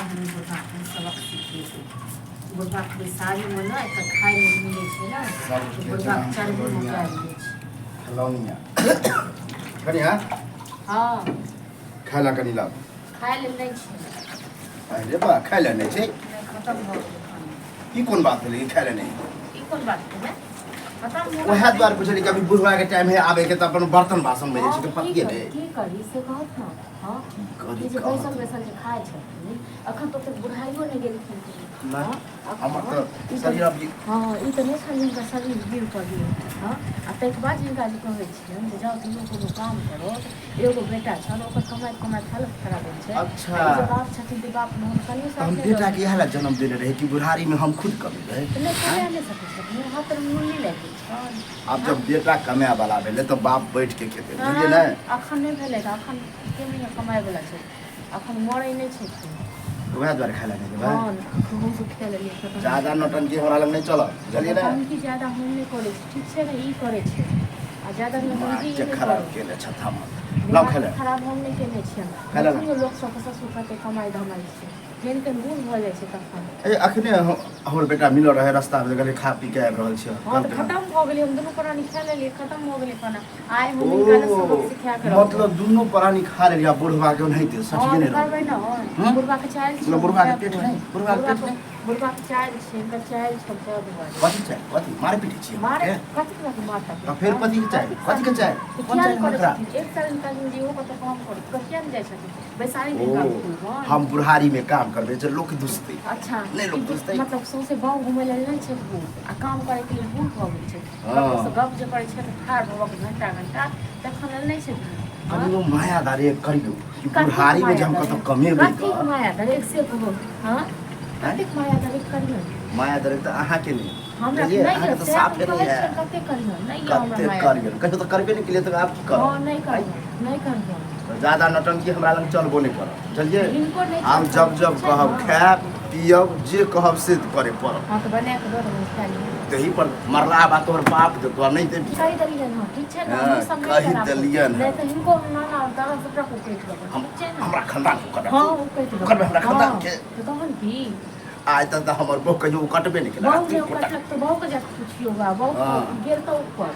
आइ हम बुढ़बाके सबक सिखेबै। बुढ़बाके बैसारीमे ने एतऽ खाइ लेल मिलै छै ने, सबके बुढ़बाके जेना चर्बी खेलौनिया। मोटायल जाइ छै। खेलौनिया कनिया। हँ। खाय ला कनि लाब। खाइ लेल नहि छै। अरे बा, खाय ला नहि छै? नहि, खतम भऽ गेलै खाना। ई कोन बात भेलै, ई खाय ला नहि? ई कोन बात भेलै, खतम भऽ उएह गेलै। दुआरे पुछली कि अभी बुढ़वा के टाइम है आबे के, तऽ अपन बर्तन बासन में जे हँ, छै तऽ तऽ की पतिये करी ने। की करी से कहत ने। हँ। की करी ई जे कहत? बैसल बैसल जे खाइ छथिन, अखन तऽ ओतेक बुढ़ाइयो नहि गेलखिन। नहि। हँ। हमर अखन तऽ ई तऽ शरीर अभी हँ, ई तऽ नहि छनि हिनकर शरीर गिर पड़लै। हँ, आ ताहिके बाद हिनका जे कहै छियनि जे जाउ दुनू कोनो काम करो, एगो बेटा छनि, ओकर कमाइत कमाइत हालत खराब होइ छै। अच्छा। आ ई जे बाप छथिन, ते बाप हम कनियो तऽ हम साथ नहि दऽ बेटाके इएह लए जन्म देने रहै कि बुढ़ारीमे हम खुद कमेबै? तऽ नहि कमा नहि सकै छथिन, हाथ तर मुरली लागि गेल छनि। आब जब बेटा कमाए वाला भेलै तऽ बाप बैठ के खेतै, बुझलियै ने? अखन नहि भेलै तऽ अखन के महीना कमाइ वला छै, अखन मरै नहि छै केओ। उएह दुआरे खाय लए नहि देबै। हँ, हमसभ खा लेलियै, खतम। ज्यादा नौटंकी हमरा लग नहि चलत, बुझलियै ने? नौटंकी ज्यादा हम नहि करै छी, ठीक छै ने? ई करै छै आ ज्यादा नौटंकी ई दिमाग नहि खराब करै। केने छथि हमर। लाउ दिमाग खाय लए। खराब हम नहि केने छियनि। खाय लए। देखियौ, लोक सबके ससुर कते कमाइ धमाइ छै, जहन कनि बूढ़ भऽ जाइ छै तखन। ए, अखने हमर बेटा मिलल रहै रास्तामे, कहलियै खा पी के आबि रहल छियै। हँ, तऽ कहलकै खतम भऽ गेलै। हम दुनू प्राणी खा लेलियै, खतम भऽ गेलै खाना। आइ हम ओ हिनका ने सबक सिखा के रखबै। मतलब दुनू प्राणी खा लेलियै आ बुढ़वा के ओनाहिते हँ, सठिए तऽ नहि रहल। करबै ने। हूँ? बुढ़बा के चालि छै। मतलब बुढ़वा के तैं पेट दुआरे। नहि, बुढ़वा के पेट बुढ़बा नहि। बुढ़बा के चालि छै, हिनकर चालि छै तैं दुआरे। कथी चाही? कथी मारे पीटे छियै मारे हमराके? कथी के मारता? तऽ फेर कथी के चाही? कथी के चाही? तऽ कोन किया चाही नहि करै नखरा? छथिन? एक साल हिनका जे इहो कतौ काम करै कहिया ने जाइ छथिन बैसारी ओ दिन काम। हम बुढ़ारीमे काम करबै जे लोक दुसतै? अच्छा। नहि लोक दुसतै। मतलब सौंसे गाँव घुमै लेल नहि छै बूढ़ आ काम करैके लेल बूढ़ भऽ गेल छै। हँ। ककरोसँ गप जे करै छै तऽ ठाढ़ भऽ कऽ घंटा घंटा तखन लेल नहि छै बूढ़। कनियो मायादारी करियौ कि कथीके बुढ़ारीमे जे हम माया कतौ दरे? कमेबै? कथीके तऽ माया दरे से कहू? हँ, आँय? कतेक माया दरे करियौ? मायादारी तऽ अहाँके नहि हमरा बुझलियै। नहि अहाँके यऽ तऽ सएह साफे तऽ नहि कहै है। छियनि, कतेक करियौ? नहि यऽ हमरा कते माया करियौ? दरे। कहियो तऽ करबे नहि केलियै, तऽ आब की हँ, करब? नहि आँय? करियौ, नहि करियौ। ज्यादा नौटंकी हमरा लग चलबो नहि करत, बुझलियै? हिनको नहि हम चलतनि, जब ठीक जब छै कहब ने? खायब पियब, जे कहब से करे पड़त। हँ, तऽ बना कऽ दऽ देबै, खा लिअ। तही पर मरला बात तोहर बाप देतो आ नहि देबही। कहि देलियनि हँ, ठीक छै ने? हँ, हमहूँ सब नहि कहि खराब देलियनि नहि हँ। तऽ हिनको नाना दादा सबटा को कहि देबनि। हम ठीक छै ने? हमरा खानदान के करब। हँ, ओ कहि देबनि। करबै हमरा खानदान हँ, के। तऽ तहन की? आइ तक तऽ हमर बहु कहियो कटबे नहि केलक। बहु तीन नहि गोटा कटलक तऽ बहुके जाकऽ पुछियौ बा बहु हँ। गेल तऽ ऊपर।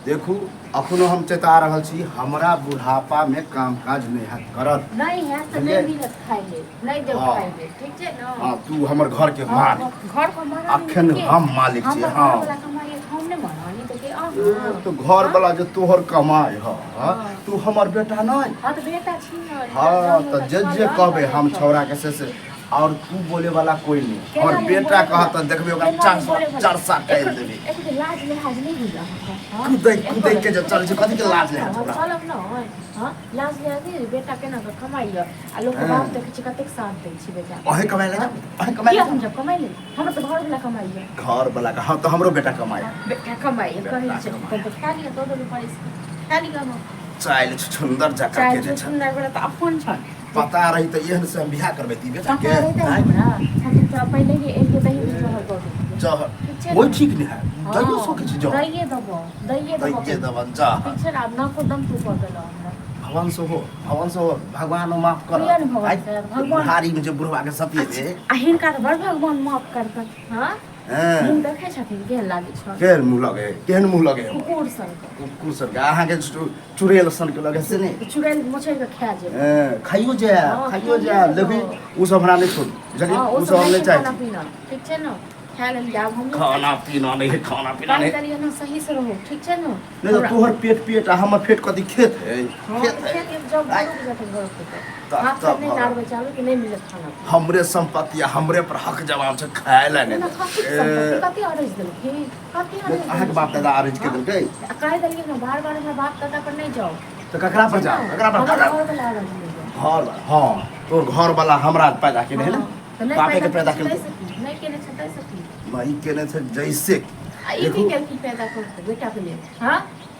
देखू, अखनो हम चेता रहल छी, हमरा बुढ़ापा मे काम काज नहि हैत करत। नहि हैत तऽ नहि बुझलियै? मिलत खाइ लेल, नहि देब हँ। खाइ लेल, ठीक छै ने? हँ, तू हमर घर के हँ, मालिक। घर के महारानी अखन के? हम मालिक छी। हमर हँ। घरवला कमाइए तऽ हम नहि महारानी तऽ के ए, अहाँ? तऽ घर वाला जे तोहर कमाइ ह, हँ। तू हमर बेटा नहि? हँ, तऽ बेटा छी ने। हँ, तऽ जे जे कहबै हम छौड़ा के से से और तू बोले वाला कोई नहीं। केना हमर नहि बेटा बोले कहत वाला? तऽ देखबै ओकरा केना चार नहि बोले वाला? चार टाइम देबै। एको लाज लिहाज नहि होइए अहाँके? हँ? कुदै कुदै के जे चलै छै, कथी के लाज लिहाज हँ, ओकरा? चलब ने। हँ, लाज लिहाज नहि? बेटा केना कऽ कमाइए आ लोकके हँ। बाप देखै छै कतेक साथ दै छै बेटा। अहें कमाइ लए जाउ, अहें कमाइ किया लए हम जाउ। जब कमाइ ले, हमरा तऽ घरवला कमाइए। घर वाला के? हँ, तऽ हमरो बेटा कमाइ। बेटा कमाइए कहै बेटा छै। कमाइ। तऽ खा लिअ, दऽ देबै पैसा, खा लिअ अहाँ। चालि छुछुन्दर जकाँ चाहे केने छल। सुन्दर वाला तऽ अपन छल। पता रही तऽ एहन से हम बियाह करबै ती बेटा पता के? रहितै आँय? हमरा, हम तऽ पहिले ही एलियै तही भी जहर दऽ देतियै। जहर ठीक छै ओहि ने? ठीक नहि है। दैयो सकै छी जहर। दैये देबो, दैये देबो। दैये देबन जहर। ठीक छै ने? आब नाको दम तू कऽ देलह हमरा। भगवान से हो, भगवान से हो, भगवान माफ कर। किया ने भगवान आइ से? भगवान- बुढ़ारी में जे बुढ़वा के सतिये आ हिनका तऽ बड़ भगवान माफ करतनि। हँ। हँ। मुँह देखै छथिन केहन लागै छनि? केहन मुँह लगे? केहन मुँह लगे हमर? कुकुर सनके। कुकुर सन के? अहाँके चुड़ैल सन के लगे से नहि? चुड़ैल मोचड़ि कऽ खा जेबै। हँ, खाइयो जायब। हँ, खाइयो खाइयो जायब। जेबै। लेकिन ओ सब हमरा नहि छोड़ू, बुझलियै? हँ, ओ ओ सब हम सब नहि नहि छै चाहै खाना छी। पीना, ठीक छै ने? खा लेलियै, आब हमहूँ खाना पीना नहि है, खाना पीना कहि नहि। देलियै ने, सही से रहू, ठीक छै ने? नहि तऽ तोहर पेट पेट आ हमर पेट कथी, खेत है? हँ, खेत तऽ है? खेत एक जब आइ। रुक जेतै घर के तऽ तब हाथ तब से नहि भऽ नारबै चाहबै कि नहि मिलत खाना पीना। हमरे सम्पत्ति आ हमरे पर हक जवाब छै, खाय लए नहि जेना देत। कथी ए, सम्पत्ति? कथी अरैज देलखिन? कथी अरैज अहाँके बाप दादा अरैज के हँ? देलकै? आ कहि देलियै ने बार बार, हमरा बाप दादा पर नहि जाउ। तऽ ककरा पर जाउ? ककरा पर? हमर ककरा घर वाला अरैज लेबै। घर? हँ, तोर घर वाला हमरा पैदा केने है ने? हँ, तऽ नहि बापे के पैदा पैदा केने केलकै। छै तैसँ की? नहि केने छै तैसँ की? नहि केने छै जैसे आ ई की देखू। केलखिन पैदा कऽ के बेटा के लेल? हँ।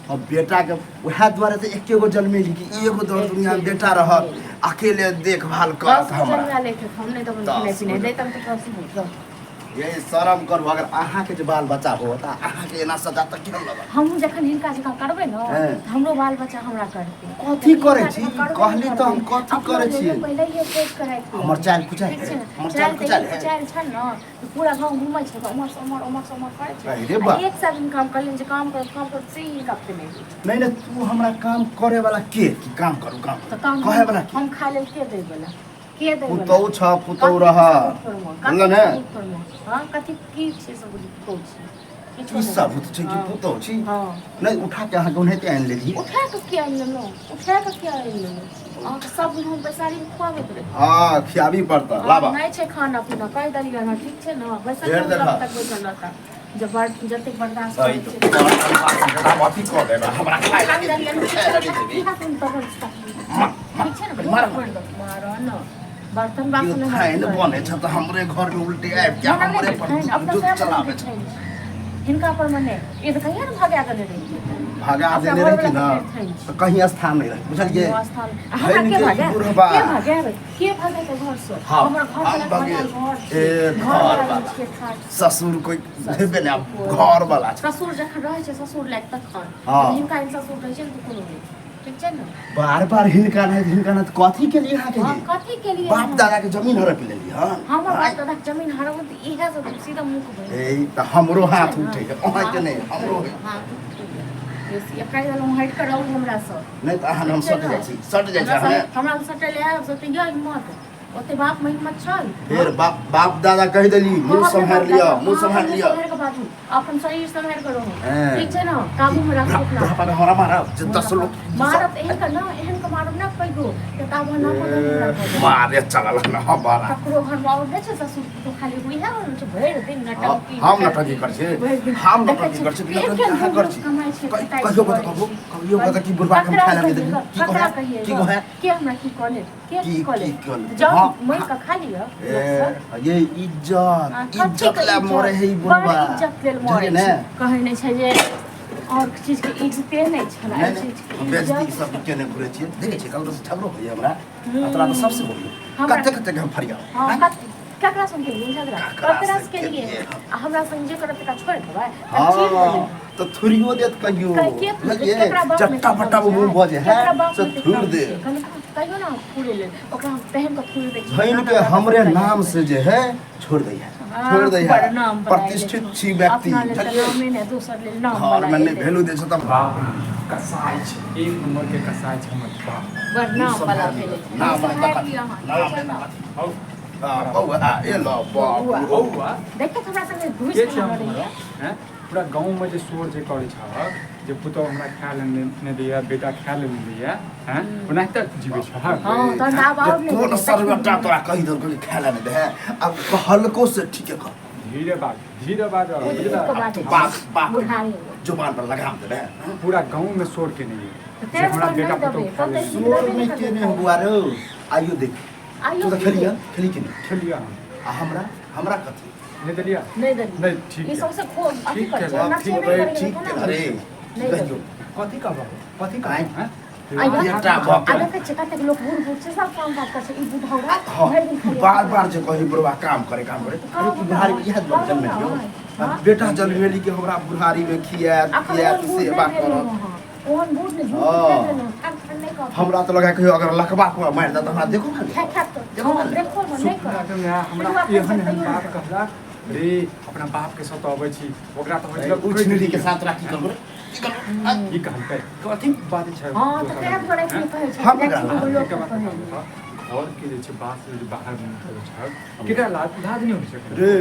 अब बेटा के उएह दुआरे तऽ एके गो जन्मेली कि एगो दर दुनिया में बेटा रहत, अकेले देखभाल करत 10 गो हमरा। जन्मा लेके हम नहि देबनि खेनाइ 10 पिनाइ गो। नहि तब तऽ कसी बुझल। ये शरम करू, अगर अहाँके जे बाल बच्चा हो तऽ अहाँके एना सजा तऽ केहन लगत? हमहूँ जखन हिनका जकाँ करबै ने हँ। तऽ हमरो बाल बच्चा हमरा करतै। कथी करै हिनका छी? जकाँ करबै कहली नहि तऽ हम करबै। कथी अपनो करै लोक छियै? पहिलहिए सोचि कऽ राखि हमर चालि कुचालि ठीक है? छै ने? हमर चालि चालि कुचालि तऽ है? चालि छनि ने तऽ पूरा गाँव घूमै छै तऽ उम्हर से उम्हर उम्हर से उम्हर करै छै। अरे आ बा। एक साल हिनका हम कहलियनि जे काम करब काम करब, से हिनका फेर नहि होइ छै। नहि नहि, तू हमरा काम करे वाला के कि काम करू काम तऽ करू काम कहे वाला के? हम खाय लेल के दै वाला, के दै वाला? पुतहु छ, पुतहु रह, बुझल ने? हँ, कथी की छै सब पुतहु छी? किछो की नहि। सबूत छै कि हँ। पुतहु छी? हँ। नहि, उठा के अहाँके ओनाहिते आनि लेली। उठा कऽ किया आनि लेलहुँ? उठा कऽ किया आनि लेलहुँ? अहाँके सब दिन हम बैसारीमे खुआबैत रही। हँ, खियाबी पड़ता। हँ, लाबा। नहि छै खाना पीना, कहि देलियै हँ, ठीक छै ने? बैसल फेर रहू, देखा। तब तक बैसल रहता जब जतेक बर्दाश्त सही करै तो छै। बर्तन अथी कऽ देबा हमरा, खाय खाली लए देलियै देबी, खाय लए देबी। की हाथ में तबल छै? ठीक छै ने? मार। मारऽ ने, बर्तन बासन यो थाइन बने छ तऽ हमरे घर में उल्टे आबि के हमरे पर अपना जुत स्वयं चलाबै छै। हिनका पर मने ई तऽ कहिया ने भगा देने रहियै। भगा अपना देने घरवला रही के ने फेर थाइन छै। तऽ कहीं स्थान नहि रहै, बुझलियै? स्थान आ हमरा के धनि के भगाएब? बुढ़बा। के भगाएब? के भगेतै घरसँ? हम- हमर घर हम वाला भगेब। घर छै। ए, घर घर वाला वाला। छियै, ठाठ। ससुर कोइ हेबे नहि, आब घर वाला छै। ससुर जखन रहै छै ससुर लायक तखन। हँ। हिनका ससुर रहै छै ने तऽ कोनो नहि, ठीक छै ने? बार बार हिनका नहि, हिनका नहि, कथी के लिए अहाँके? हम ये? कथी के लिए? बाप दादा के जमीन हड़प लेली हन? हमर बाप दादा के जमीन हड़प तऽ इएह सब सीधा मुँह भेल। ए तऽ हमरो हाथ उठे है, अहाँके नहि, हमरो है। हाथ उठै बेसी कहि देलहुँ, हटि कऽ रहू हमरासँ। नहि तऽ अहाँ हम सट जाइ छी, सट जाइ छी अहाँ। हमरा सटल आयब से तऽ यऽ हिम्मत, ओते बाप मे हिम्मत छल? फेर बाप बाप दादा कहि देली, मुँह सम्हारि लिअ, मुँह सम्हारि लिअ। सम्हारि कऽ बाजू, अपन शरीर सम्हारि कऽ रहू। हँ। ठीक छै ने? काबू मे राखू अपना। बुढ़ापा मे हमरा मारब जे 10 लोग मारब तऽ एहन कऽ ना, एहन कऽ मारब ना कहियो तऽ ताबे ना कोनो मारे चलल न हमारा। ककरो घर मे और नहि छै ससुर तो खाली उएह होइ छै भरि दिन नटंकी। हम नटंकी करै छी? भरि दिन। हम देखै नटंकी छी, करै छी कि केहन नटंकी केहन अहाँ लोक करै छी? कमाइ छै, खटाइ कहियो छै, कऽ तऽ कहू, कहियो कऽ तऽ कि बुढ़बा के हम ककरा खाय लए नहि कहियै? देली? की ककरा कहै? कहियै? की कहै? के हमरा की कहले? के की की कहले? की कहले? जाउ हाँ, मरि कऽ खा लिअ लोकसँ। ए ये इज्जत आ, कथी इज्जत के लए इज्जत? मरे है ई बड़ बुढ़बा। इज्जत लेल मरे बुझलियै ने? छै। कहै नहि छै जे और चीज के इज्जते नहि छलै, नहि एहि नहि, चीज के हम बेइज्जती इज्जत सब केने घुरै छियै, देखै छियै ककरो से झगड़ो होइए हमरा? आ तोरा तऽ सबसे बोलियो हमरा- कते कते के हम फरियाओ। हँ, आँय? ककरा संग केलियै झगड़ा? ककरा ककरा से से केलियै? केलियै हम? आ हमरा संग जे करत तकरा छोड़ि देबै? तकरा चीर हँ देबै। तऽ थुरियो देत कहियो। के बुझलियै? केकरा बाप मे चट्टा पट्टा मुँह भऽ जाइ है केकरा बाप से मे थुरि कम दे। छै? कहियो ने थुरे लेल ओकरा हम तेहन कऽ थुरि दै छियै। धनि के हमरे नाम से जे है छोड़ दै है, छोड़ दै है। बड़ नाम बनाय प्रतिष्ठित लै छी व्यक्ति, अपना लेल तऽ बुझलियै? नामे नहि, दोसर लेल नाम घर मे बनाय नहि लै। वैल्यू दै छै तऽ बाप रे, कसाई छै, एक नंबर के कसाई छै हमर बाप। बड़ नाम वाला भेलै। नाम वाला सम्हारि कथी? लिअ अहाँ, नाम ठीक छै वाला ने? कथी? हौ। आ, बौआ, ए ल बाप। बौआ। देखियौ तऽ हमरा संगे घुसि के छै कऽ हमर लड़ैया। हैं? पूरा गाँव में जे शोर जे करै छहक जे पुतहु हमरा खाय लेल नहि दैया, बेटा खाय लेल नहि दैया, हैं, ओनाहिते जीबै छहक? हँ, तहन तऽ आब आओर नहि कोन देतै। सरबट्टा तोरा कहि देलको कि खाय लए नहि दे है? आब कहलको से ठीके कह। धीरे बाज, धीरे बाज, बुझला? के बाजै। बाप बाप बुढ़ारी। जुबान पर लगाम देबे। पूरा गाँव में शोर केने ये तऽ जे तें हमरा तोहर बेटा नहि पुतहु देबै, खाय लेल तब नहि शोर नहि केने हो बुआ रौ, आइयो देख। आइयो तू तऽ खेलिह, खेली कि नहि? खेलिया हम। आ हमरा हमरा कथी नहि देलिया? नहि देलियै। नहि, ठीक ई है। सौंसे खो अथी ठीक करै है, छै, ठीक नचेबे रे, करै ठीक केना है रे। नहि कहियो। कथी कहबह, कथी आँय? कहबह, हैं? आइ बेटा भऽ आ देखै छियै कतेक लोक बूढ़ बूढ़ छै, सब काम काज करै छै, ई बुढ़ौरा हँ, भरि दिन खाली बार बार जे कही बुढ़वा काम करे काम करे, अरे ई बुढ़ारी इएह दुआरे जन्मेलियौ? हँ। बेटा जन्मेली कि हमरा बुढ़ारी में खियात अखन पियात ओहन बूढ़ सेवा नहि भेलहुँ करत? अहाँ। ओहन बूढ़ नहि, झूठ हँ। नहि भेलहुँ, ठाढ़ ठाढ़ नहि कहब। हमरा तऽ लगा कहियो अगर लकबा कुआ मारि देत हमरा, देखो ने। खाय खायत तऽ देखो हँ, ने। देखो ने, नहि करब। सुपना मे हमरा पिलुआ एहन पैसा एहन तैयो बात नहि करब। कहलक रे, अपना बाप के सताबै छी, ओकरा तऽ होइ छलै उछिनरी के साथ राखी करबो रे, की करबो? आँय? की कहलकै? कथी? बात छै हँ, तऽ दोसर तें दुआरे हैं? एखनी कहै छै, हम जाइ केकरा छी लाज? दूगो लोक एकटा बात कहै। बताउ, घर के जे छै बात जे बाहर निकलै छै, केकरा लाज लाज नहि होइ छै? रे,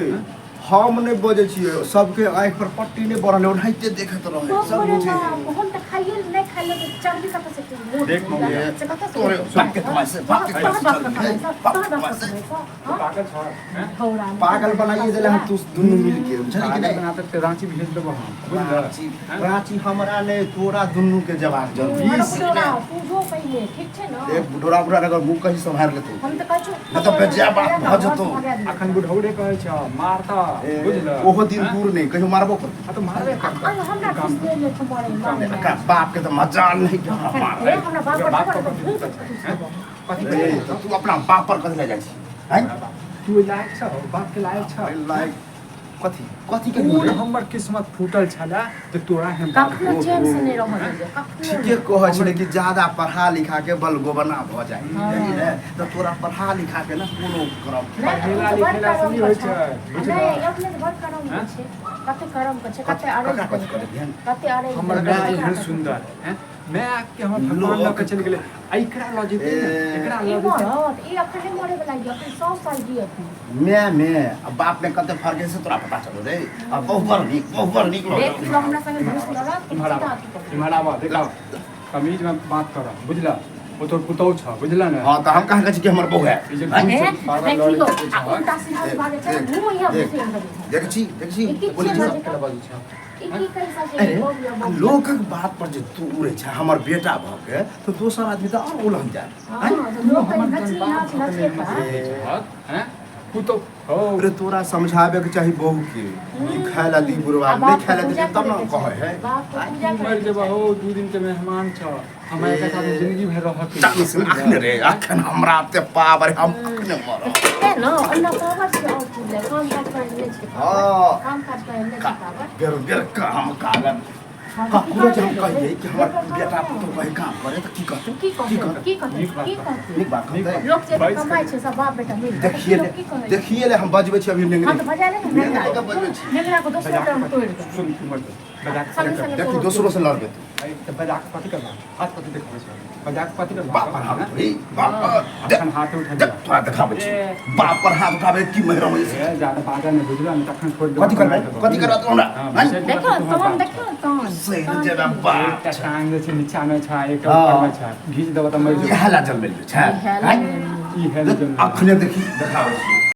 हम नहि बजै छियै, सबके आँखि पर पट्टी नहि बढ़ल, ओनाहिते देखैत रहै सब तोरे बुझै। बाप, हम तऽ खाइए नहि खाइ लए तऽ चर्बी कतऽ से मोट देख भऽ मम्मी, गेल? से कतऽ से तोरे बाप के कमाइ से, बाप के तोहर कमाइ से बाप के चल, कमाइ से, बाप तोहर के बाप कमाइ के से। कमाइ से, हँ? पागल छ हैं? हौरा में। पागल बनाइए देले हम तू दुनू मिलके, बुझली कि पागल नहि? बना तक रांची भेज देबो हम, बुझल? राँची राँची हमरा नहि, तोरा दुनू के जवाब जरूरी। तू बुढ़ौरा, तू जो पहिले, ठीक छै ने? एक बुढ़ोरा बुढ़ा अगर मुँह कहीं सम्हारि लेतौ, हम तऽ कहै छियौ, नहि तऽ बेजा बात भऽ जेतौ। अखन बुढ़ौरे कहै छ मारता, बुझल? ओहो दिन दूर नहि, कहियो मारबो करतौ। आ तऽ मारबे करतौ। अरे हमरा काम किछु नहि लेत मरै मारै। एकरा बाप के तऽ मजाल नहि कि हमरा मारै। हे, हमरा बाप पर बाप खबर पर भूत कथी भूत हैं? कथी ए, कहै तऽ तू अपना बाप पर कथी लए जाइ छी? आँय? तू लायक छ? बाप के लायक छ? लायक कथी कथी के कोन रे? हमर किस्मत फूटल छला जे तोरा हम बाप कखनो चैन से नहि रहऽ दैए कखनो ठीके नहि। कहै छलै कि ज्यादा पढ़ा लिखा के बलगोबना भऽ जाइ हाँ। बुझलियै ने तऽ तोरा पढ़ा लिखा के ने कोनो करब नहि, पढ़ेला ओ तऽ बड़ लिखेला से करम नहि होइ के छै, छै। बुझलह? नहि, अपने तऽ बड़ करम के हैं? छै कते करम के छै कते अरैज ककरा कथी देलकै, करै कते अरैज हमर देलकै, माय ककरा एहन कथी। सुन्दर हैं माय के हमर भगवान लऽ के चलि गेलै आ एकरा लऽ जेतै ने ए। एकरा ई लऽ जेतै मरत ई अखन नहि मरे वला यऽ अखन 100 साल जियत ई। माय मे आ बाप मे कते फर्क है से तोरा पता चलो रे आ बहुत बड़ नीक बहुत बड़ नीक देख लियौ हमरा संगे घूस लड़त इम्हर सीधा आबऽ अथी कऽ देत। इम्हर आबऽ देखा तमीज में बात कर बुझला ओ तोर पुतहु छ बुझला ने हां तऽ हम कहाँ कहै छी कि हमर बहू है ई जे आँय? घूस हे, बार बार देख लड़ै लियौ, छै आ उल्टा सीधा जे बाजै छै देख, मुँह इहाँ देख। घुसि गेल छै। देखै छी देखै छी ई की बोलै छियै छी बाजै केला बाजू छ ई की कहि सकै अरे बौआ बौआ। लोकक बात पर जे तू उड़ै छै हमर बेटा भऽ के तऽ दोसर आदमी तऽ आओर उलहन जायत हँ, तऽ लोक कनि नची नाच नचेता। हैं पुतहु हो अरे तोरा समझाबे के चाही बहू के कि खाय ला दी बुढ़वा आ नहीं बाप खाय ला के दी पूजा तब न करैके कहै छै। है बाप के पूजा मरि करैके जेबा छै। हो 2 दिन के मेहमान छ हमरा एकर साथ जिंदगी भर रहत चालीस अखने रे अखन हमरा ते पावर हम अखने मरब तें ने, ओना पावर छै और चीज लए, काम काज करै लए नहि छै पावर। हँ। काम काज करै लए नहि छै पावर। बेर बेर काम कागज हँ, तऽ की ककरो जे हम करबै? कहियै कि हमर बेकर बेटा काम पुतहु कहे काम करे तऽ की कहतै की कहतै? की कहतै? नीक बात की कहतै। कहतै? नीक बात नीक कहतै बात। लोक जे बैस कमाइ छै सब बाप बेटा मिल देखिए ले की कहै देखिए ले हम बजबै छी अभी हँ नेंगरे तऽ बजा ले ने नेंगरे नेंगरा के बजबै छी नेंगरा को दोसरो टाइम तोड़ि दे सुन उमर बजा के संगे संगे देखी दोसरो से लड़बै तू तऽ बजा के कथी करबा हाथ कथी देखाबै छै बजा के कथी करबा बाप पर हाथ उठबी बाप पर देख अखन हाथ उठा देख तोरा देखाबै छी बाप पर हाथ उठाबै की मेहरम होइ छै ए ज्यादा बाजा नहि बुझल ने तखन छोड़ि देबो कथी करबै कथी करबै तू हमरा हँ, हैं? देखो तहन देखो तहन से जेना बाप एकटा टांग जे छै नीचा मे छै एकटा हँ। ऊपर मे छै घीच देबो तऽ मरि जेबो इएह ला जन्मेलियो छै इएह ला हैं? ई है अखने देखी देखाबै छी।